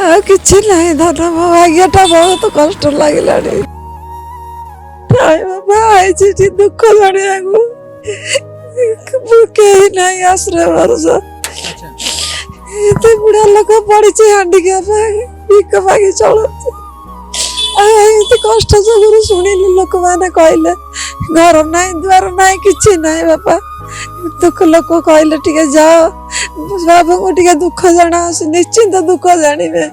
ଆଉ କିଛି ନାହିଁ ଧନ, ମୋ ଭାଗ୍ୟଟା ବହୁତ କଷ୍ଟ ଲାଗିଲାଣି। ନାଇଁ ବାବା, ଆଇଛି ଏଠି ଦୁଃଖ ଜଣେଇବାକୁ। ମୁଁ କେହି ନାହିଁ ଆଶ୍ରୟ ଭରସା। ଏତେ ବୁଢା ଲୋକ ପଡ଼ିଛି ହାଣ୍ଡିକ୍ୟାପ, ଭିକ ମାଗି ଚଳୁଛି। ଆଉ ଏମିତି କଷ୍ଟ ଯୋଗୁରୁ ଶୁଣିଲି, ଲୋକମାନେ କହିଲେ ଘର ନାହିଁ, ଦ୍ୱାର ନାହିଁ, କିଛି ନାହିଁ ବାପା। ଦୁଃଖ ଲୋକ କହିଲେ ଟିକେ ଯାଅ, ବାବୁଙ୍କୁ ଟିକେ ଦୁଃଖ ଜଣାଅ, ସେ ନିଶ୍ଚିନ୍ତ ଦୁଃଖ ଜାଣିବେ।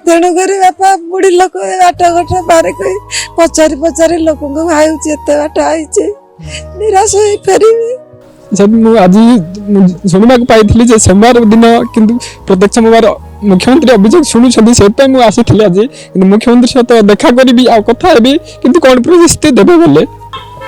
ତେଣୁକରି ବାପା, ବୁଢୀ ଲୋକ ବାଟ ଘାଟ ପାରି କରି ପଚାରି ପଚାରି ଲୋକଙ୍କୁ ଭାବୁଛି, ଏତେ ବାଟ ଆଇଛି, ନିରାଶ ହେଇ ଫେରିବି। ସାର୍, ମୁଁ ଆଜି ମୁଁ ଶୁଣିବାକୁ ପାଇଥିଲି ଯେ ସୋମବାର ଦିନ, କିନ୍ତୁ ପ୍ରତ୍ୟେକ ସୋମବାର ମୁଖ୍ୟମନ୍ତ୍ରୀ ଅଭିଯୋଗ ଶୁଣୁଛନ୍ତି, ସେଥିପାଇଁ ମୁଁ ଆସିଥିଲି ଆଜି। କିନ୍ତୁ ମୁଖ୍ୟମନ୍ତ୍ରୀ ସହିତ ଦେଖା କରିବି ଆଉ କଥା ହେବି, କିନ୍ତୁ କ'ଣ ପ୍ରତିଶ୍ରୁତି ଦେବେ ବୋଲେ।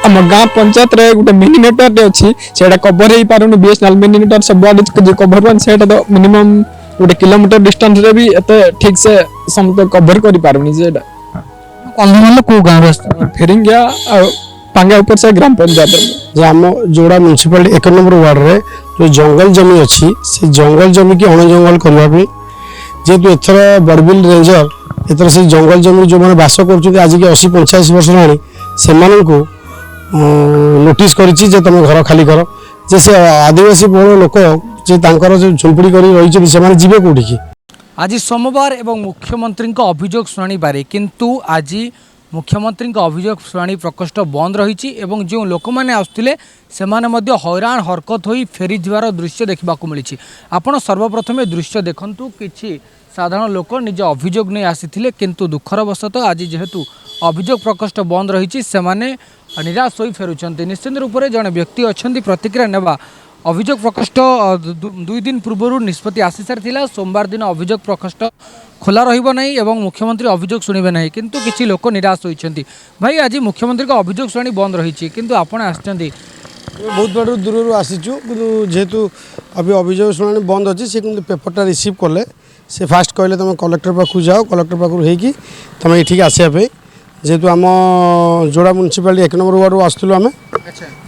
ଆମ ଗାଁ ପଞ୍ଚାୟତରେ ଗୋଟେ ମିନି ନେଟୱାର୍କଟେ ଅଛି, ସେଇଟା କଭର ହେଇପାରୁନି। ବିଏସ୍ଏନ୍ଏଲ୍ ମିନି ନେଟୱାର୍କ ସବୁଆଡ଼େ କଭର ହୁଏନି। ସେଇଟା ତ ମିନିମମ୍ ଗୋଟେ କିଲୋମିଟର ଡିଷ୍ଟାନ୍ସରେ ବି ଏତେ ଠିକ୍ ସେ ସମସ୍ତେ କଭର କରିପାରୁନି ସେଇଟା। କନ୍ଧମାଳ କୋଉ ଗାଁରୁ ଆସିଥିଲେ? ଫିରିଙ୍ଗିଆ ଆଉ ପାଙ୍ଗା ଉପର ସେ ଗ୍ରାମ ପଞ୍ଚାୟତ। ଯେ ଆମ ଯୋଡ଼ା ମ୍ୟୁନିସିପାଲିଟି 1 ନମ୍ବର ୱାର୍ଡ଼ରେ ଯେଉଁ ଜଙ୍ଗଲ ଜମି ଅଛି, ସେ ଜଙ୍ଗଲ ଜମିକି ଅଣଜଙ୍ଗଲ କରିବା ପାଇଁ, ଯେହେତୁ ଏଥର ବଡ଼ବିଲ ରେଞ୍ଜର ଏଥର ସେଇ ଜଙ୍ଗଲ ଜମି ଯେଉଁମାନେ ବାସ କରୁଛନ୍ତି ଆଜିକି 80 85 ବର୍ଷ ହେଲାଣି, ସେମାନଙ୍କୁ ନୋଟିସ୍ କରିଛି ଯେ ତୁମେ ଘର ଖାଲି କର। ଯେ ସେ ଆଦିବାସୀ ବହୁଳ ଲୋକ, ଯେ ତାଙ୍କର ଯେଉଁ ଝୁମ୍ପୁଡ଼ି କରି ରହିଛନ୍ତି, ସେମାନେ ଯିବେ କେଉଁଠିକି? ଆଜି ସୋମବାର ଏବଂ ମୁଖ୍ୟମନ୍ତ୍ରୀଙ୍କ ଅଭିଯୋଗ ଶୁଣାଣିବାରେ, କିନ୍ତୁ ଆଜି ମୁଖ୍ୟମନ୍ତ୍ରୀଙ୍କ ଅଭିଯୋଗ ଶୁଣାଣି ପ୍ରକୋଷ୍ଠ ବନ୍ଦ ରହିଛି ଏବଂ ଯେଉଁ ଲୋକମାନେ ଆସୁଥିଲେ ସେମାନେ ମଧ୍ୟ ହଇରାଣ ହରକତ ହୋଇ ଫେରିଯିବାର ଦୃଶ୍ୟ ଦେଖିବାକୁ ମିଳିଛି। ଆପଣ ସର୍ବପ୍ରଥମେ ଦୃଶ୍ୟ ଦେଖନ୍ତୁ। କିଛି ସାଧାରଣ ଲୋକ ନିଜ ଅଭିଯୋଗ ନେଇ ଆସିଥିଲେ, କିନ୍ତୁ ଦୁଃଖର ବଶତଃ ଆଜି ଯେହେତୁ ଅଭିଯୋଗ ପ୍ରକୋଷ୍ଠ ବନ୍ଦ ରହିଛି, ସେମାନେ ନିରାଶ ହୋଇ ଫେରୁଛନ୍ତି। ନିଶ୍ଚିନ୍ତ ରୂପରେ ଜଣେ ବ୍ୟକ୍ତି ଅଛନ୍ତି, ପ୍ରତିକ୍ରିୟା ନେବା। ଅଭିଯୋଗ ପ୍ରକୋଷ୍ଠ 2 ଦିନ ପୂର୍ବରୁ ନିଷ୍ପତ୍ତି ଆସିସାରିଥିଲା, ସୋମବାର ଦିନ ଅଭିଯୋଗ ପ୍ରକୋଷ୍ଠ ଖୋଲା ରହିବ ନାହିଁ ଏବଂ ମୁଖ୍ୟମନ୍ତ୍ରୀ ଅଭିଯୋଗ ଶୁଣିବେ ନାହିଁ, କିନ୍ତୁ କିଛି ଲୋକ ନିରାଶ ହୋଇଛନ୍ତି। ଭାଇ, ଆଜି ମୁଖ୍ୟମନ୍ତ୍ରୀଙ୍କ ଅଭିଯୋଗ ଶୁଣାଣି ବନ୍ଦ ରହିଛି, କିନ୍ତୁ ଆପଣ ଆସିଛନ୍ତି? ବହୁତ ବାଟରୁ ଦୂରରୁ ଆସିଛୁ, କିନ୍ତୁ ଯେହେତୁ ଅଭିଯୋଗ ଶୁଣାଣି ବନ୍ଦ ଅଛି, ସେ କିନ୍ତୁ ପେପରଟା ରିସିଭ୍ କଲେ। ସେ ଫାଷ୍ଟ କହିଲେ ତୁମେ କଲେକ୍ଟର ପାଖକୁ ଯାଅ, କଲେକ୍ଟର ପାଖରୁ ହେଇକି ତୁମେ ଏଠିକି ଆସିବା ପାଇଁ। ଯେହେତୁ ଆମ ଯୋଡ଼ା ମ୍ୟୁନିସିପାଲିଟି 1 ନମ୍ବର ୱାର୍ଡ଼ରୁ ଆସୁଥିଲୁ ଆମେ,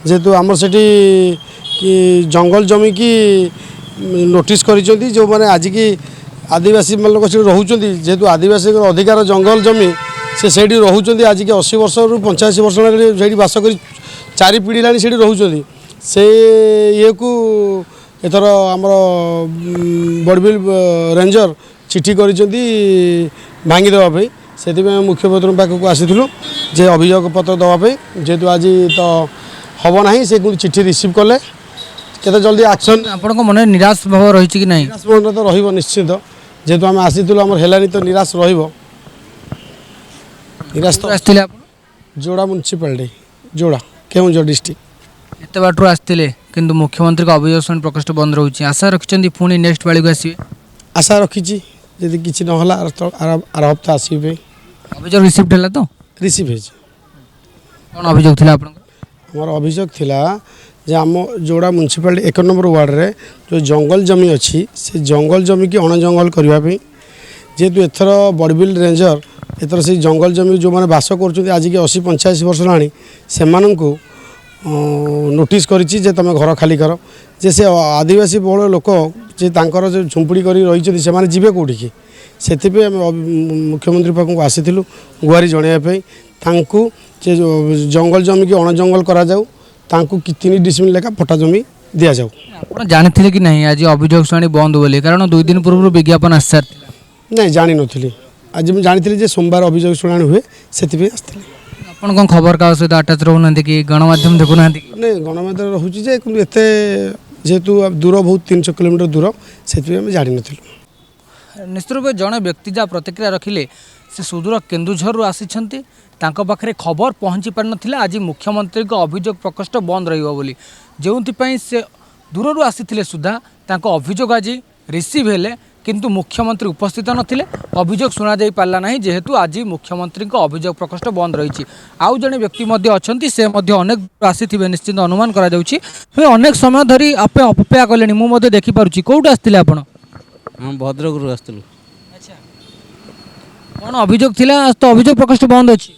ଯେହେତୁ ଆମର ସେଠି କି ଜଙ୍ଗଲ ଜମିକି ନୋଟିସ୍ କରିଛନ୍ତି, ଯେଉଁମାନେ ଆଜିକି ଆଦିବାସୀ ଲୋକ ସେଠି ରହୁଛନ୍ତି, ଯେହେତୁ ଆଦିବାସୀଙ୍କର ଅଧିକାର ଜଙ୍ଗଲ ଜମି, ସେ ସେଇଠି ରହୁଛନ୍ତି ଆଜିକି 80 ବର୍ଷରୁ 85 ବର୍ଷ ହେଲାଣି, ସେଇଠି ବାସ କରି 4 ପିଢ଼ି ହେଲାଣି ସେଇଠି ରହୁଛନ୍ତି। ସେ ଇଏକୁ ଏଥର ଆମର ବଡ଼ବିଲ ରେଞ୍ଜର ଚିଠି କରିଛନ୍ତି ଭାଙ୍ଗିଦେବା ପାଇଁ। ସେଥିପାଇଁ ଆମେ ମୁଖ୍ୟମନ୍ତ୍ରୀଙ୍କ ପାଖକୁ ଆସିଥିଲୁ ଯେ ଅଭିଯୋଗ ପତ୍ର ଦେବା ପାଇଁ। ଯେହେତୁ ଆଜି ତ ହେବ ନାହିଁ, ସେ କିନ୍ତୁ ଚିଠି ରିସିଭ୍ କଲେ। କେତେ ଜଲ୍ଦି ଆକ୍ସନ୍? ଆପଣଙ୍କ ମନରେ ନିରାଶ ଭାବ ରହିଛି କି ନାହିଁ? ନିରାଶ ମନରେ ତ ରହିବ ନିଶ୍ଚିତ। ଯେହେତୁ ଆମେ ଆସିଥିଲୁ, ଆମର ହେଲାନି, ତ ନିରାଶ ରହିବ, ନିରାଶ ତ। ଆସିଥିଲେ ଆପଣ? ଯୋଡ଼ା ମ୍ୟୁନିସିପାଲିଟି, ଯୋଡ଼ା, କେଉଁଝର ଡିଷ୍ଟ୍ରିକ୍ଟ। ଏତେ ବାଟରୁ ଆସିଥିଲେ, କିନ୍ତୁ ମୁଖ୍ୟମନ୍ତ୍ରୀଙ୍କ ଅଭିଯୋଗ ଶୁଣାଣି ପ୍ରକୋଷ୍ଠ ବନ୍ଦ ରହୁଛି। ଆଶା ରଖିଛନ୍ତି ପୁଣି ନେକ୍ସଟ ପାଳିକୁ ଆସିବେ? ଆଶା ରଖିଛି, ଯଦି କିଛି ନହେଲା ଆର ହପ୍ତା ଆସିବେ ପାଇଁ। ଅଭିଯୋଗ ରିସିପ୍ଟ ହେଲା ତ? ରିସିଭ୍ ହେଇଛି। କ'ଣ ଅଭିଯୋଗ ଥିଲା ଆପଣଙ୍କର? ଆମର ଅଭିଯୋଗ ଥିଲା ଯେ ଆମ ଯୋଡ଼ା ମ୍ୟୁନିସିପାଲିଟି 1 ନମ୍ବର ୱାର୍ଡ଼ରେ ଯେଉଁ ଜଙ୍ଗଲ ଜମି ଅଛି, ସେ ଜଙ୍ଗଲ ଜମିକି ଅଣଜଙ୍ଗଲ କରିବା ପାଇଁ, ଯେହେତୁ ଏଥର ବଡ଼ବିଲ ରେଞ୍ଜର ଏଥର ସେଇ ଜଙ୍ଗଲ ଜମି ଯେଉଁମାନେ ବାସ କରୁଛନ୍ତି ଆଜିକି 80 85 ବର୍ଷ ହେଲାଣି, ସେମାନଙ୍କୁ ନୋଟିସ୍ କରିଛି ଯେ ତୁମେ ଘର ଖାଲି କର। ଯେ ସେ ଆଦିବାସୀ ବହୁଳ ଲୋକ, ଯେ ତାଙ୍କର ଯେଉଁ ଝୁମ୍ପୁଡ଼ି କରି ରହିଛନ୍ତି, ସେମାନେ ଯିବେ କେଉଁଠିକି? ସେଥିପାଇଁ ଆମେ ମୁଖ୍ୟମନ୍ତ୍ରୀ ପାଖକୁ ଆସିଥିଲୁ ଗୁହାରି ଜଣାଇବା ପାଇଁ ତାଙ୍କୁ, ଯେ ଜଙ୍ଗଲ ଜମିକି ଅଣଜଙ୍ଗଲ କରାଯାଉ, ତାଙ୍କୁ 3 ଡିସମିଲ୍ ଲେଖା ପଟ୍ଟା ଜମି ଦିଆଯାଉ। ଆପଣ ଜାଣିଥିଲେ କି ନାହିଁ ଆଜି ଅଭିଯୋଗ ଶୁଣାଣି ବନ୍ଦ ବୋଲି? କାରଣ 2 ଦିନ ପୂର୍ବରୁ ବିଜ୍ଞାପନ ଆସିସାରିଥିଲା। ନାଇଁ, ଜାଣିନଥିଲି। ଆଜି ମୁଁ ଜାଣିଥିଲି ଯେ ସୋମବାର ଅଭିଯୋଗ ଶୁଣାଣି ହୁଏ, ସେଥିପାଇଁ ଆସିଥିଲି। ଆପଣ କ'ଣ ଖବରକାଗଜ ସହିତ ଆଟାଚ୍ ରହୁନାହାନ୍ତି କି? ଗଣମାଧ୍ୟମ ଦେଖୁନାହାନ୍ତି କି? ନାଇଁ, ଗଣମାଧ୍ୟମ ରହୁଛି ଯେ, କିନ୍ତୁ ଏତେ ଯେହେତୁ ଦୂର ବହୁତ, 300 କିଲୋମିଟର ଦୂର, ସେଥିପାଇଁ ଆମେ ଜାଣିନଥିଲୁ। ନିଶ୍ଚିତ ରୂପେ ଜଣେ ବ୍ୟକ୍ତି ଯାହା ପ୍ରତିକ୍ରିୟା ରଖିଲେ, ସେ ସୁଦୂର କେନ୍ଦୁଝରରୁ ଆସିଛନ୍ତି, ତାଙ୍କ ପାଖରେ ଖବର ପହଞ୍ଚି ପାରିନଥିଲା ଆଜି ମୁଖ୍ୟମନ୍ତ୍ରୀଙ୍କ ଅଭିଯୋଗ ପ୍ରକୋଷ୍ଠ ବନ୍ଦ ରହିବ ବୋଲି, ଯେଉଁଥିପାଇଁ ସେ ଦୂରରୁ ଆସିଥିଲେ ସୁଦ୍ଧା ତାଙ୍କ ଅଭିଯୋଗ ଆଜି ରିସିଭ୍ ହେଲେ, କିନ୍ତୁ ମୁଖ୍ୟମନ୍ତ୍ରୀ ଉପସ୍ଥିତ ନଥିଲେ, ଅଭିଯୋଗ ଶୁଣାଯାଇ ପାରିଲା ନାହିଁ, ଯେହେତୁ ଆଜି ମୁଖ୍ୟମନ୍ତ୍ରୀଙ୍କ ଅଭିଯୋଗ ପ୍ରକୋଷ୍ଠ ବନ୍ଦ ରହିଛି। ଆଉ ଜଣେ ବ୍ୟକ୍ତି ମଧ୍ୟ ଅଛନ୍ତି, ସେ ମଧ୍ୟ ଅନେକ ଦୂର ଆସିଥିବେ ନିଶ୍ଚିନ୍ତ ଅନୁମାନ କରାଯାଉଛି। ଅନେକ ସମୟ ଧରି ଆପେ ଅପେକ୍ଷା କଲେଣି, ମୁଁ ମଧ୍ୟ ଦେଖିପାରୁଛି। କେଉଁଠୁ ଆସିଥିଲେ ଆପଣ? ହଁ, ଭଦ୍ରକରୁ ଆସିଥିଲୁ। ଆଚ୍ଛା, କ'ଣ ଅଭିଯୋଗ ଥିଲା? ଆଜ ତ ଅଭିଯୋଗ ପ୍ରକୋଷ୍ଠ ବନ୍ଦ ଅଛି।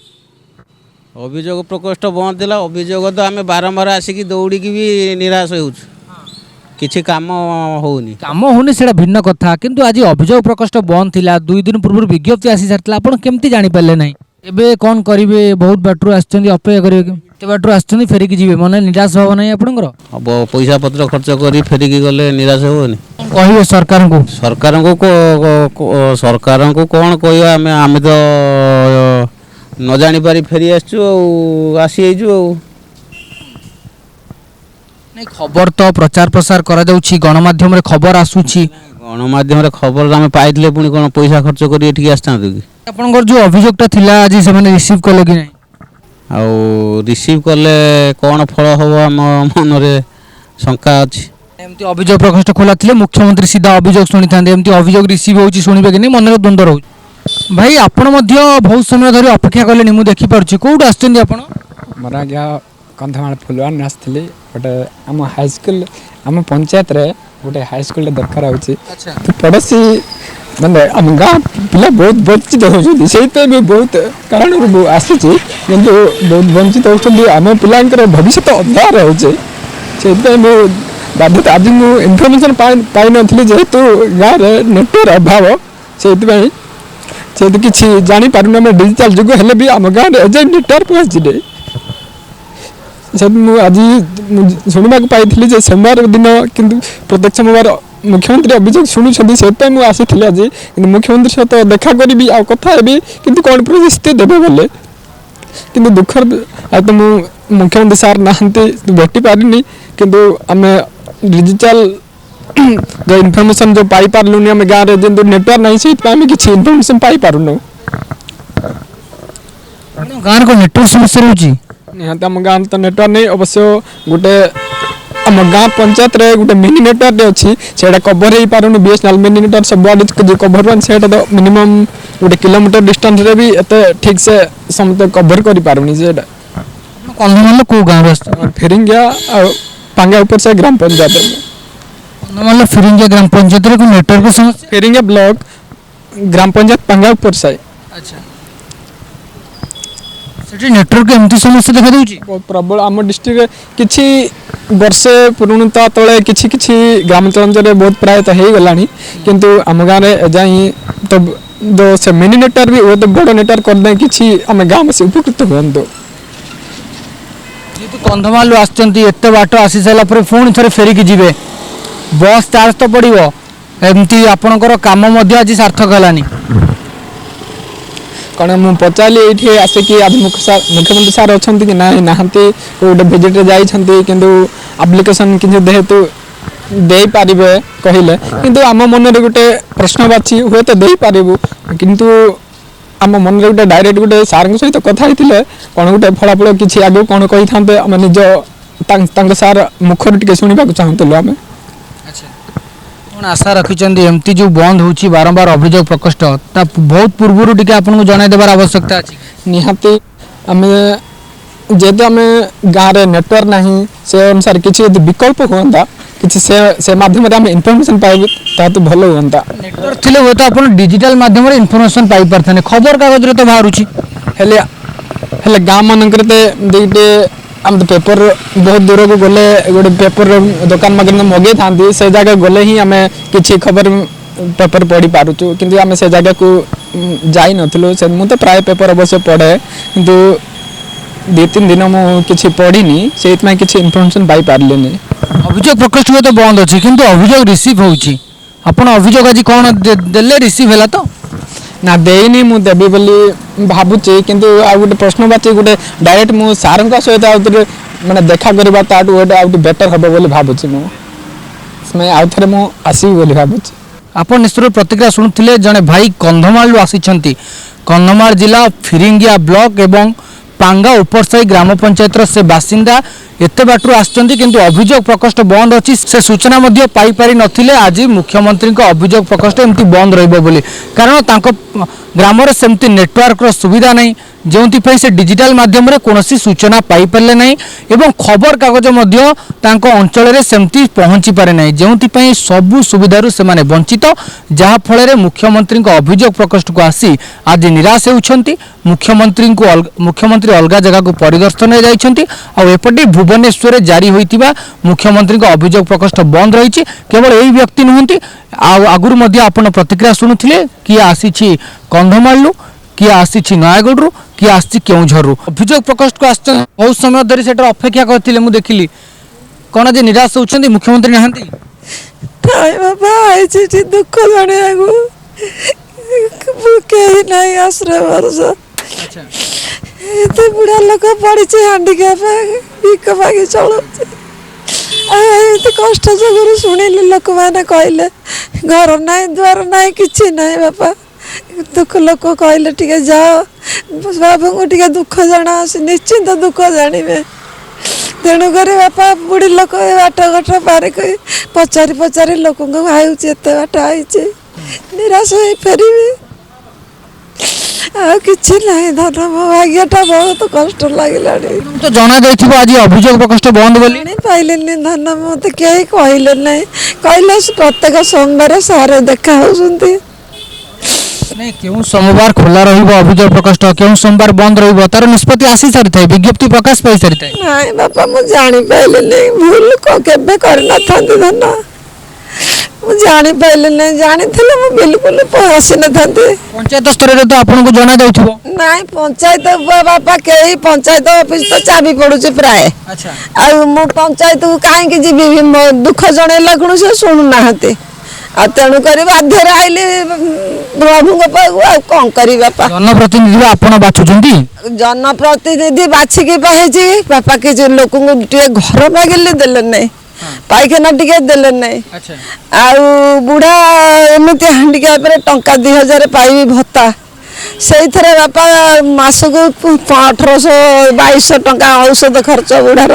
ଅଭିଯୋଗ ପ୍ରକୋଷ୍ଠ ବନ୍ଦ ଥିଲା। ଅଭିଯୋଗ ତ ଆମେ ବାରମ୍ବାର ଆସିକି ଦୌଡ଼ିକି ବି ନିରାଶ ହେଉଛୁ। କିଛି କାମ ହେଉନି। କାମ ହେଉନି ସେଇଟା ଭିନ୍ନ କଥା, କିନ୍ତୁ ଆଜି ଅଭିଯୋଗ ପ୍ରକୋଷ୍ଠ ବନ୍ଦ ଥିଲା, 2 ଦିନ ପୂର୍ବରୁ ବିଜ୍ଞପ୍ତି ଆସି ସାରିଥିଲା, ଆପଣ କେମିତି ଜାଣିପାରିଲେ ନାହିଁ? ଏବେ କ'ଣ କରିବେ? ବହୁତ ବାଟରୁ ଆସିଛନ୍ତି, ଅପେକ୍ଷା କରିବେ କି? ଏତେ ବାଟରୁ ଆସିଛନ୍ତି, ଫେରିକି ଯିବେ, ମନେ ନିରାଶ ଭାବ ନାହିଁ ଆପଣଙ୍କର? ହବ, ପଇସା ପତ୍ର ଖର୍ଚ୍ଚ କରି ଫେରିକି ଗଲେ ନିରାଶ ହେବନି? କ'ଣ କହିବେ ସରକାରଙ୍କୁ? ସରକାରଙ୍କୁ କ'ଣ କହିବା? ଆମେ ତ ନ ଜାଣିପାରି ଫେରି ଆସିଛୁ ଆଉ ଆସିଯାଇଛୁ ଆଉ। ନାଇଁ, ଖବର ତ ପ୍ରଚାର ପ୍ରସାର କରାଯାଉଛି, ଗଣମାଧ୍ୟମରେ ଖବର ଆସୁଛି। ଗଣମାଧ୍ୟମରେ ଖବର ଆମେ ପାଇଥିଲେ ପୁଣି କ'ଣ ପଇସା ଖର୍ଚ୍ଚ କରି ଏଠିକି ଆସିଥାନ୍ତୁ କି? ଆପଣଙ୍କର ଯେଉଁ ଅଭିଯୋଗଟା ଥିଲା, ଆଜି ସେମାନେ ରିସିଭ୍ କଲେ କି ନାହିଁ? ଆଉ ରିସିଭ୍ କଲେ କ'ଣ ଫଳ ହେବ, ଆମ ମନରେ ଶଙ୍କା ଅଛି। ଏମିତି ଅଭିଯୋଗ ପ୍ରକୋଷ୍ଠ ଖୋଲା ଥିଲେ ମୁଖ୍ୟମନ୍ତ୍ରୀ ସିଧା ଅଭିଯୋଗ ଶୁଣିଥାନ୍ତେ। ଏମିତି ଅଭିଯୋଗ ରିସିଭ୍ ହେଉଛି, ଶୁଣିବେ କି ନାହିଁ, ମନରେ ଦ୍ୱନ୍ଦ୍ୱ ରହୁଛି। ଭାଇ, ଆପଣ ମଧ୍ୟ ବହୁତ ସମୟ ଧରି ଅପେକ୍ଷା କଲେଣି, ମୁଁ ଦେଖିପାରୁଛି। କେଉଁଠୁ ଆସିଛନ୍ତି ଆପଣ? ମୋର ଆଜ୍ଞା କନ୍ଧମାଳ ଫୁଲବାଣୀ ଆସିଥିଲି। ଗୋଟେ ଆମ ହାଇସ୍କୁଲ, ଆମ ପଞ୍ଚାୟତରେ ଗୋଟେ ହାଇସ୍କୁଲଟେ ଦରକାର ହେଉଛି। ତ ପଡ଼ୋଶୀ ମାନେ ଆମ ଗାଁ ପିଲା ବହୁତ ବଞ୍ଚିତ ହେଉଛନ୍ତି, ସେଇଥିପାଇଁ ବି ବହୁତ କାରଣରୁ ମୁଁ ଆସିଛି। କିନ୍ତୁ ବହୁତ ବଞ୍ଚିତ ହେଉଛନ୍ତି, ଆମ ପିଲାଙ୍କର ଭବିଷ୍ୟତ ଅନ୍ଧାର ହେଉଛି, ସେଇଥିପାଇଁ ମୁଁ ବାଧ୍ୟତା। ଆଜି ମୁଁ ଇନଫର୍ମେସନ୍ ପାଇନଥିଲି, ଯେହେତୁ ଗାଁରେ ନେଟୱାର୍କ ଅଭାବ, ସେଇଥିପାଇଁ ଯେହେତୁ କିଛି ଜାଣିପାରୁନୁ ଆମେ। ଡିଜିଟାଲ ଯୁଗ ହେଲେ ବି ଆମ ଗାଁରେ ଏଯାଏଁ ନେଟୱାର୍କ ପହଞ୍ଚିନି। ସେ ମୁଁ ଆଜି ମୁଁ ଶୁଣିବାକୁ ପାଇଥିଲି ଯେ ସୋମବାର ଦିନ, କିନ୍ତୁ ପ୍ରତ୍ୟେକ ସୋମବାର ମୁଖ୍ୟମନ୍ତ୍ରୀ ଅଭିଯୋଗ ଶୁଣୁଛନ୍ତି, ସେଥିପାଇଁ ମୁଁ ଆସିଥିଲି ଆଜି। କିନ୍ତୁ ମୁଖ୍ୟମନ୍ତ୍ରୀ ସହିତ ଦେଖା କରିବି ଆଉ କଥା ହେବି, କିନ୍ତୁ କ'ଣ ପ୍ରତିଶ୍ରୁତି ଦେବେ ବୋଲେ, କିନ୍ତୁ ଦୁଃଖର ଆଉ ତ ମୁଁ ମୁଖ୍ୟମନ୍ତ୍ରୀ ସାର୍ ନାହାନ୍ତି, ଭେଟି ପାରିନି। କିନ୍ତୁ ଆମେ ଡିଜିଟାଲ ଯେଉଁ ଇନଫର୍ମେସନ୍ ଯେଉଁ ପାଇପାରିଲୁନି, ଆମେ ଗାଁରେ ଯେମିତି ନେଟୱାର୍କ ନାହିଁ, ସେଇଥିପାଇଁ ଆମେ କିଛି ଇନଫର୍ମେସନ୍ ପାଇପାରୁନୁ। ଆପଣଙ୍କ ଗାଁରେ କ'ଣ ନେଟୱାର୍କ ସମସ୍ୟା ରହୁଛି? ନିହାତି, ଆମ ଗାଁରେ ତ ନେଟୱାର୍କ ନେଇ। ଅବଶ୍ୟ ଗୋଟେ ଆମ ଗାଁ ପଞ୍ଚାୟତରେ ଗୋଟେ ମିନି ନେଟୱାର୍କଟେ ଅଛି, ସେଇଟା କଭର ହେଇପାରୁନି। ବିଏସ୍ଏନ୍ଏଲ୍ ମିନି ନେଟୱାର୍କ ସବୁଆଡ଼େ କଭର ହୁଏନି। ସେଇଟା ତ ମିନିମମ୍ ଗୋଟେ କିଲୋମିଟର ଡିଷ୍ଟାନ୍ସରେ ବି ଏତେ ଠିକ୍ ସେ ସମସ୍ତେ କଭର କରିପାରୁନି ସେଇଟା। ଆପଣ କନ୍ଧମାଳର କେଉଁ ଗାଁରୁ ଆସିଛନ୍ତି? ଫିରିଙ୍ଗିଆ ଆଉ ପାଙ୍ଗା ଉପର ସେ ଗ୍ରାମ ପଞ୍ଚାୟତ। କନ୍ଧମାଳର ଫିରିଙ୍ଗିଆ ଗ୍ରାମ ପଞ୍ଚାୟତରେ କ'ଣ ନେଟୱାର୍କ ସମସ୍ୟା? ଫିରିଙ୍ଗିଆ ବ୍ଲକ, ଗ୍ରାମ ପଞ୍ଚାୟତ ପାଙ୍ଗା ଉପର ସାହି। ଆଚ୍ଛା, ସେଠି ନେଟୱାର୍କ ଏମିତି ସମସ୍ୟା ଦେଖାଦେଉଛି? ବହୁତ ପ୍ରବଳ। ଆମ ଡିଷ୍ଟ୍ରିକ୍ଟରେ କିଛି ବର୍ଷେ ପୁରୁଣା ତଳେ କିଛି କିଛି ଗ୍ରାମାଞ୍ଚଳରେ ବହୁତ ପ୍ରାୟତଃ ହେଇଗଲାଣି, କିନ୍ତୁ ଆମ ଗାଁରେ ଏଯାଏଁ ତ ସେ ମିନି ନେଟୱାର୍କ ବି ବହୁତ ବଡ଼ ନେଟୱାର୍କ କରିଦେଇ କିଛି ଆମେ ଗାଁବାସୀ ଉପକୃତ ହୁଅନ୍ତୁ। ଯେହେତୁ କନ୍ଧମାଳରୁ ଆସିଛନ୍ତି, ଏତେ ବାଟ ଆସି ସାରିଲା ପରେ ପୁଣି ଥରେ ଫେରିକି ଯିବେ, ବସ୍ ଚାର୍ଜ ତ ପଡ଼ିବ। ଏମିତି ଆପଣଙ୍କର କାମ ମଧ୍ୟ ଆଜି ସାର୍ଥକ ହେଲାନି। କ'ଣ ମୁଁ ପଚାରିଲି ଏଇଠି ଆସିକି, ଆଜି ମୁଖ୍ୟ ସାର୍, ମୁଖ୍ୟମନ୍ତ୍ରୀ ସାର୍ ଅଛନ୍ତି କି ନାହିଁ? ନାହାନ୍ତି, ଗୋଟେ ଭିଜିଟ୍ରେ ଯାଇଛନ୍ତି, କିନ୍ତୁ ଆପ୍ଲିକେସନ୍ କିଛି ଯେହେତୁ ଦେଇପାରିବେ କହିଲେ। କିନ୍ତୁ ଆମ ମନରେ ଗୋଟେ ପ୍ରଶ୍ନବାଚୀ, ହୁଏତ ଦେଇପାରିବୁ, କିନ୍ତୁ ଆମ ମନରେ ଗୋଟେ ଡାଇରେକ୍ଟ ଗୋଟେ ସାର୍ଙ୍କ ସହିତ କଥା ହେଇଥିଲେ କ'ଣ ଗୋଟେ ଫଳାଫଳ କିଛି ଆଗକୁ କ'ଣ କହିଥାନ୍ତେ, ଆମେ ନିଜ ତାଙ୍କ ସାର୍ ମୁଖରୁ ଟିକେ ଶୁଣିବାକୁ ଚାହୁଁଥିଲୁ ଆମେ। ଆଚ୍ଛା, କ'ଣ ଆଶା ରଖିଛନ୍ତି? ଏମିତି ଯେଉଁ ବନ୍ଦ ହେଉଛି ବାରମ୍ବାର ଅଭିଯୋଗ ପ୍ରକୋଷ୍ଠ, ତା ବହୁତ ପୂର୍ବରୁ ଟିକେ ଆପଣଙ୍କୁ ଜଣାଇ ଦେବାର ଆବଶ୍ୟକତା ଅଛି। ନିହାତି, ଆମେ ଯେହେତୁ ଆମେ ଗାଁରେ ନେଟୱାର୍କ ନାହିଁ, ସେ ଅନୁସାରେ କିଛି ଯଦି ବିକଳ୍ପ ହୁଅନ୍ତା, କିଛି ସେ ସେ ମାଧ୍ୟମରେ ଆମେ ଇନଫର୍ମେସନ୍ ପାଇବୁ, ତାହା ତ ଭଲ ହୁଅନ୍ତା। ନେଟୱାର୍କ ଥିଲେ ହୁଏତ ଆପଣ ଡିଜିଟାଲ ମାଧ୍ୟମରେ ଇନଫର୍ମେସନ୍ ପାଇପାରିଥାନ୍ତେ। ଖବରକାଗଜରେ ତ ବାହାରୁଛି। ହେଲେ ହେଲେ ଗାଁ ମାନଙ୍କରେ ତ ଏମିତି ଆମେ ତ ପେପର ବହୁତ ଦୂରକୁ ଗଲେ ଗୋଟେ ପେପର ଦୋକାନ ମାଧ୍ୟମରେ ମଗେଇଥାନ୍ତି, ସେ ଜାଗାକୁ ଗଲେ ହିଁ ଆମେ କିଛି ଖବର ପେପର ପଢ଼ି ପାରୁଛୁ। କିନ୍ତୁ ଆମେ ସେ ଜାଗାକୁ ଯାଇନଥିଲୁ। ସେ ମୁଁ ତ ପ୍ରାୟ ପେପର ଅବଶ୍ୟ ପଢ଼େ, କିନ୍ତୁ 2-3 ଦିନ ମୁଁ କିଛି ପଢ଼ିନି, ସେଇଥିପାଇଁ କିଛି ଇନଫର୍ମେସନ୍ ପାଇପାରିଲିନି। ଅଭିଯୋଗ ପ୍ରକୋଷ୍ଠ ହୁଏତ ବନ୍ଦ ଅଛି, କିନ୍ତୁ ଅଭିଯୋଗ ରିସିଭ୍ ହେଉଛି। ଆପଣ ଅଭିଯୋଗ ଆଜି କ'ଣ ଦେଲେ? ରିସିଭ୍ ହେଲା ତ? ନା, ଦେଇନି, ମୁଁ ଦେବି ବୋଲି ଭାବୁଛି। କିନ୍ତୁ ଆଉ ଗୋଟେ ପ୍ରଶ୍ନବାଚୀ, ଗୋଟେ ଡାଇରେକ୍ଟ ମୁଁ ସାର୍ଙ୍କ ସହିତ ଆଉ ଥରେ ମାନେ ଦେଖା କରିବା ତାଠୁ ଗୋଟେ ଆଉ ଟିକେ ବେଟର୍ ହେବ ବୋଲି ଭାବୁଛି ମୁଁ। ସେଥିପାଇଁ ଆଉ ଥରେ ମୁଁ ଆସିବି ବୋଲି ଭାବୁଛି। ଆପଣ ନିଶ୍ଚିତ ପ୍ରତିକ୍ରିୟା ଶୁଣୁଥିଲେ। ଜଣେ ଭାଇ କନ୍ଧମାଳରୁ ଆସିଛନ୍ତି, କନ୍ଧମାଳ ଜିଲ୍ଲା ଫିରିଙ୍ଗିଆ ବ୍ଲକ ଏବଂ ପାଙ୍ଗା ଉପରସାହି ଗ୍ରାମ ପଞ୍ଚାୟତର ସେ ବାସିନ୍ଦା। ଏତେ ବାଟରୁ ଆସିଛନ୍ତି, କିନ୍ତୁ ଅଭିଯୋଗ ପ୍ରକୋଷ୍ଠ ବନ୍ଦ ଅଛି, ସେ ସୂଚନା ମଧ୍ୟ ପାଇପାରି ନଥିଲେ ଆଜି ମୁଖ୍ୟମନ୍ତ୍ରୀଙ୍କ ଅଭିଯୋଗ ପ୍ରକୋଷ୍ଠ ଏମିତି ବନ୍ଦ ରହିବ ବୋଲି। କାରଣ ତାଙ୍କ ଗ୍ରାମରେ ସେମିତି ନେଟୱାର୍କର ସୁବିଧା ନାହିଁ, ଯେଉଁଥିପାଇଁ ସେ ଡିଜିଟାଲ ମାଧ୍ୟମରେ କୌଣସି ସୂଚନା ପାଇପାରିଲେ ନାହିଁ ଏବଂ ଖବରକାଗଜ ମଧ୍ୟ ତାଙ୍କ ଅଞ୍ଚଳରେ ସେମିତି ପହଞ୍ଚି ପାରେ ନାହିଁ, ଯେଉଁଥିପାଇଁ ସବୁ ସୁବିଧାରୁ ସେମାନେ ବଞ୍ଚିତ, ଯାହାଫଳରେ ମୁଖ୍ୟମନ୍ତ୍ରୀଙ୍କ ଅଭିଯୋଗ ପ୍ରକୋଷ୍ଠକୁ ଆସି ଆଜି ନିରାଶ ହେଉଛନ୍ତି। ମୁଖ୍ୟମନ୍ତ୍ରୀ ଅଲଗା ଜାଗାକୁ ପରିଦର୍ଶନରେ ଯାଇଛନ୍ତି ଆଉ ଏପଟେ ଭୁବନ ଭୁବନେଶ୍ୱରରେ ଜାରି ହୋଇଥିବା ମୁଖ୍ୟମନ୍ତ୍ରୀଙ୍କ ଅଭିଯୋଗ ପ୍ରକୋଷ୍ଠ ବନ୍ଦ ରହିଛି। କେବଳ ଏହି ବ୍ୟକ୍ତି ନୁହନ୍ତି, ଆଉ ଆଗରୁ ମଧ୍ୟ ଆପଣ ପ୍ରତିକ୍ରିୟା ଶୁଣୁଥିଲେ। କିଏ ଆସିଛି କନ୍ଧମାଳରୁ, କିଏ ଆସିଛି ନୟାଗଡ଼ରୁ, କିଏ ଆସିଛି କେଉଁଝରରୁ। ଅଭିଯୋଗ ପ୍ରକୋଷ୍ଠକୁ ଆସିଛନ୍ତି, ବହୁତ ସମୟ ଧରି ସେଠାରେ ଅପେକ୍ଷା କରିଥିଲେ ମୁଁ ଦେଖିଲି। କ'ଣ ଆଜି ନିରାଶ ହେଉଛନ୍ତି, ମୁଖ୍ୟମନ୍ତ୍ରୀ ନାହାନ୍ତି? ନାଇଁ ବାପା, ଆଇଛି ଏଠି ଦୁଃଖ ଜଣେଇବାକୁ। ମୁଁ କେହି ନାହିଁ ଆଶ୍ରୟ ଭରସା। ଏତେ ବୁଢ଼ା ଲୋକ ପଡ଼ିଛି ହାଣ୍ଡିକ୍ୟାପ, ଭିକ ମାଗି ଚଳୁଛି। ଆଉ ଏମିତି କଷ୍ଟ ଯୋଗୁରୁ ଶୁଣିଲି, ଲୋକମାନେ କହିଲେ ଘର ନାହିଁ, ଦ୍ୱାର ନାହିଁ, କିଛି ନାହିଁ ବାପା। ଦୁଃଖ ଲୋକ କହିଲେ ଟିକେ ଯାଅ, ବାବୁଙ୍କୁ ଟିକେ ଦୁଃଖ ଜଣାଅ, ସେ ନିଶ୍ଚିନ୍ତ ଦୁଃଖ ଜାଣିବେ। ତେଣୁକରି ବାପା, ବୁଢ଼ୀ ଲୋକ ଏ ବାଟ ଘାଟ ପାରି କରି ପଚାରି ପଚାରି ଲୋକଙ୍କୁ ଆଉଛି, ଏତେ ବାଟ ଆଇଛି, ନିରାଶ ହେଇ ଫେରିବି। ଆଉ କିଛି ନାହିଁ ଧନ, ମୋ ଭାଗ୍ୟଟା ବହୁତ କଷ୍ଟ ଲାଗିଲାଣି। ତ ଜଣା ଯାଇଥିବ ଆଜି ଅଭିଯୋଗ ପ୍ରକୋଷ୍ଠ ବନ୍ଦ ବୋଲି? ଜାଣିପାରିଲିନି ଧନ, ମୋତେ କେହି କହିଲେ ନାହିଁ। କହିଲେ ପ୍ରତ୍ୟେକ ସୋମବାର ସାରେ ଦେଖା ହେଉଛନ୍ତି। ନାଇଁ, କେଉଁ ସୋମବାର ଖୋଲା ରହିବ ଅଭିଯୋଗ ପ୍ରକୋଷ୍ଠ, କେଉଁ ସୋମବାର ବନ୍ଦ ରହିବ, ତାର ନିଷ୍ପତ୍ତି ଆସି ସାରିଥାଏ, ବିଜ୍ଞପ୍ତି ପ୍ରକାଶ ପାଇ ସାରିଥାଏ। ନାଇଁ ବାପା, ମୁଁ ଜାଣିପାରିଲିନି। ଭୁଲ କେବେ କରିନଥାନ୍ତି ଧନ, ମୁଁ ଜାଣିପାରିଲିନି। ଜାଣିଥିଲେ ମୁଁ ବିଲକୁଲ ଆସିନଥାନ୍ତି। ପଞ୍ଚାୟତ ସ୍ତରରେ ତ ଆପଣଙ୍କୁ ଜଣା ଯାଉଥିବ? ନାଇଁ, ପଞ୍ଚାୟତ ବାପା, କେହି ପଞ୍ଚାୟତ ଅଫିସ ତ ଚାବି ପଡୁଛି ପ୍ରାୟ। ଆଉ ମୁଁ ପଞ୍ଚାୟତକୁ କାହିଁକି ଯିବି? ମୋ ଦୁଃଖ ଜଣେଇଲା ଖୁଣୁ ସେ ଶୁଣୁନାହାନ୍ତି। ଆଉ ତେଣୁକରି ବାଧ୍ୟରେ ଆଇଲି ପ୍ରଭୁଙ୍କ ପାଖକୁ, ଆଉ କଣ କରିବି ବାପା? ଜନପ୍ରତିନିଧି ଆପଣ ବାଛୁଛନ୍ତି। ଜନପ୍ରତିନିଧି ବାଛିକି ପାଇଛି ବାପା, କିଛି ଲୋକଙ୍କୁ ଟିକେ ଘର ମାଗିଲେ ଦେଲେ ନାହିଁ, ପାଇଖାନା ଟିକେ ଦେଲେ ନାହିଁ। ଆଉ ବୁଢ଼ା ଏମିତି ହାଣ୍ଡିକ୍ୟାପରେ ଟଙ୍କା 2000 ପାଇବି ଭତ୍ତା, ସେଇଥିରେ ବାପା ମାସକୁ 1800 2200 ଟଙ୍କା ଔଷଧ ଖର୍ଚ୍ଚ ବୁଢ଼ାର।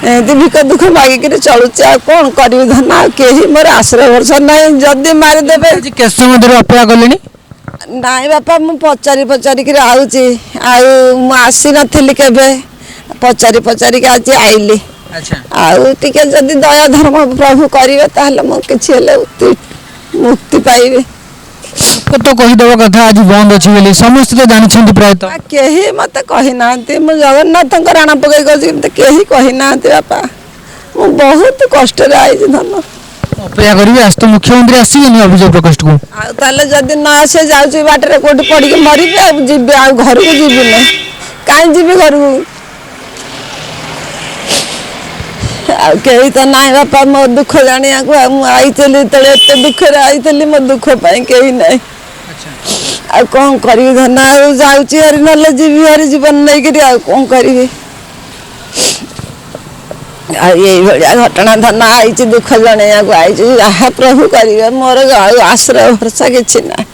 ଏମିତି ଭିକ ଦୁଃଖ ମାଗିକିରି ଚଳୁଛି, ଆଉ କ'ଣ କରିବି ଧନ? ଆଉ କେହି ମୋର ଆଶ୍ରୟ ଭରସା ନାହିଁ, ଯଦି ମାରିଦେବେ। ଆଜି କେତେ ସମୟ ଧରି ଅପେକ୍ଷା କଲେଣି? ନାଇଁ ବାପା, ମୁଁ ପଚାରି ପଚାରିକିରି ଆଉଛି। ଆଉ ମୁଁ ଆସିନଥିଲି କେବେ, ପଚାରି ପଚାରିକି ଆଜି ଆଇଲି। ଆଉ ଟିକେ ଯଦି ଦୟା ଧର୍ମ ପ୍ରଭୁ କରିବେ, ତାହେଲେ ମୁଁ କିଛି ହେଲେ ମୁକ୍ତି ପାଇବି। ଲୋକ ତ କହିଦେବା କଥା ଆଜି ବନ୍ଦ ଅଛି ବୋଲି, ସମସ୍ତେ ତ ଜାଣିଛନ୍ତି ପ୍ରାୟତଃ। କେହି ମତେ କହିନାହାନ୍ତି। ମୁଁ ଜଗନ୍ନାଥଙ୍କ ରାଣ ପକେଇ କହୁଛି, ମତେ କେହି କହିନାହାନ୍ତି ବାପା। ମୁଁ ବହୁତ କଷ୍ଟରେ ଆଇଛି ଧନ। ଅପେକ୍ଷା କରିବି, ଆଜି ତ ମୁଖ୍ୟମନ୍ତ୍ରୀ ଆସିବେନି ଅଭିଯୋଗ ପ୍ରକୋଷ୍ଠକୁ। ଆଉ ତାହେଲେ ଯଦି ନ ଆସେ, ଯାଉଛି ବାଟରେ କୋଉଠି ପଡ଼ିକି ମରିବି। ଆଉ ଯିବି, ଆଉ ଘରକୁ ଯିବି ନାହିଁ। କାହିଁ ଯିବି ଘରକୁ? ଆଉ କେହି ତ ନାହିଁ ବାପା ମୋ ଦୁଃଖ ଜାଣିବାକୁ। ଆଉ ମୁଁ ଆଇଥିଲି ଯେତେବେଳେ ଏତେ ଦୁଃଖରେ ଆଇଥିଲି, ମୋ ଦୁଃଖ ପାଇଁ କେହି ନାହିଁ। ଆଉ କ'ଣ କରିବି ଧନ? ଆଉ ଯାଉଛି ହାରି, ନହେଲେ ଯିବି ହାରି ଜୀବନ ନେଇକିରି, ଆଉ କ'ଣ କରିବି? ଆଉ ଏଇଭଳିଆ ଘଟଣା ଧନ, ଆଇଛି ଦୁଃଖ ଜଣେଇବାକୁ ଆଇଛି। ଯାହା ପ୍ରଭୁ କରିବେ, ମୋର ଆଉ ଆଶ୍ରୟ ଭରସା କିଛି ନାହିଁ।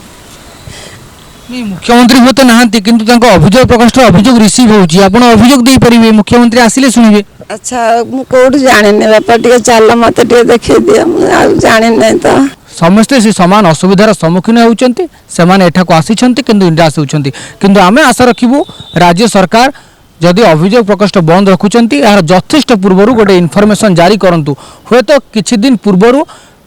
ନାଇଁ, ମୁଖ୍ୟମନ୍ତ୍ରୀ ହୁଏତ ନାହାନ୍ତି, କିନ୍ତୁ ତାଙ୍କ ଅଭିଯୋଗ ପ୍ରକୋଷ୍ଠ ଅଭିଯୋଗ ରିସିଭ୍ ହେଉଛି, ଆପଣ ଅଭିଯୋଗ ଦେଇପାରିବେ, ମୁଖ୍ୟମନ୍ତ୍ରୀ ଆସିଲେ ଶୁଣିବେ। ଆଚ୍ଛା, ମୁଁ କୋଉଠି ଜାଣିନି ବାପା, ଟିକେ ଚାଲ ମତେ ଟିକେ ଦେଖେଇ ଦିଅ, ମୁଁ ଆଉ ଜାଣିନି ତ। ସମସ୍ତେ ସେ ସମାନ ଅସୁବିଧାର ସମ୍ମୁଖୀନ ହେଉଛନ୍ତି। ସେମାନେ ଏଠାକୁ ଆସିଛନ୍ତି କିନ୍ତୁ ନିରାଶ ହେଉଛନ୍ତି। କିନ୍ତୁ ଆମେ ଆଶା ରଖିବୁ, ରାଜ୍ୟ ସରକାର ଯଦି ଅଭିଯୋଗ ପ୍ରକୋଷ୍ଠ ବନ୍ଦ ରଖୁଛନ୍ତି, ଏହାର ଯଥେଷ୍ଟ ପୂର୍ବରୁ ଗୋଟେ ଇନଫର୍ମେସନ୍ ଜାରି କରନ୍ତୁ। ହୁଏତ କିଛି ଦିନ ପୂର୍ବରୁ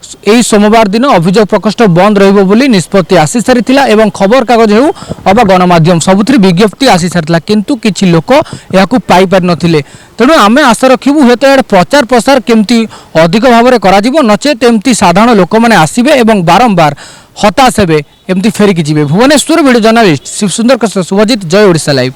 ଏହି ସୋମବାର ଦିନ ଅଭିଯୋଗ ପ୍ରକୋଷ୍ଠ ବନ୍ଦ ରହିବ ବୋଲି ନିଷ୍ପତ୍ତି ଆସିସାରିଥିଲା ଏବଂ ଖବରକାଗଜ ହେଉ ଅବା ଗଣମାଧ୍ୟମ ସବୁଥିରେ ବିଜ୍ଞପ୍ତି ଆସିସାରିଥିଲା, କିନ୍ତୁ କିଛି ଲୋକ ଏହାକୁ ପାଇପାରିନଥିଲେ। ତେଣୁ ଆମେ ଆଶା ରଖିବୁ ହୁଏତ ଏହାର ପ୍ରଚାର ପ୍ରସାର କେମିତି ଅଧିକ ଭାବରେ କରାଯିବ, ନଚେତ୍ ଏମିତି ସାଧାରଣ ଲୋକମାନେ ଆସିବେ ଏବଂ ବାରମ୍ବାର ହତାଶ ହେବେ, ଏମିତି ଫେରିକି ଯିବେ। ଭୁବନେଶ୍ୱର ଭିଡ଼ିଓ ଜର୍ଣ୍ଣାଲିଷ୍ଟ ଶିବ ସୁନ୍ଦରଙ୍କ ସହ ଶୁଭଜିତ, ଜୟ ଓଡ଼ିଶା ଲାଇଭ୍।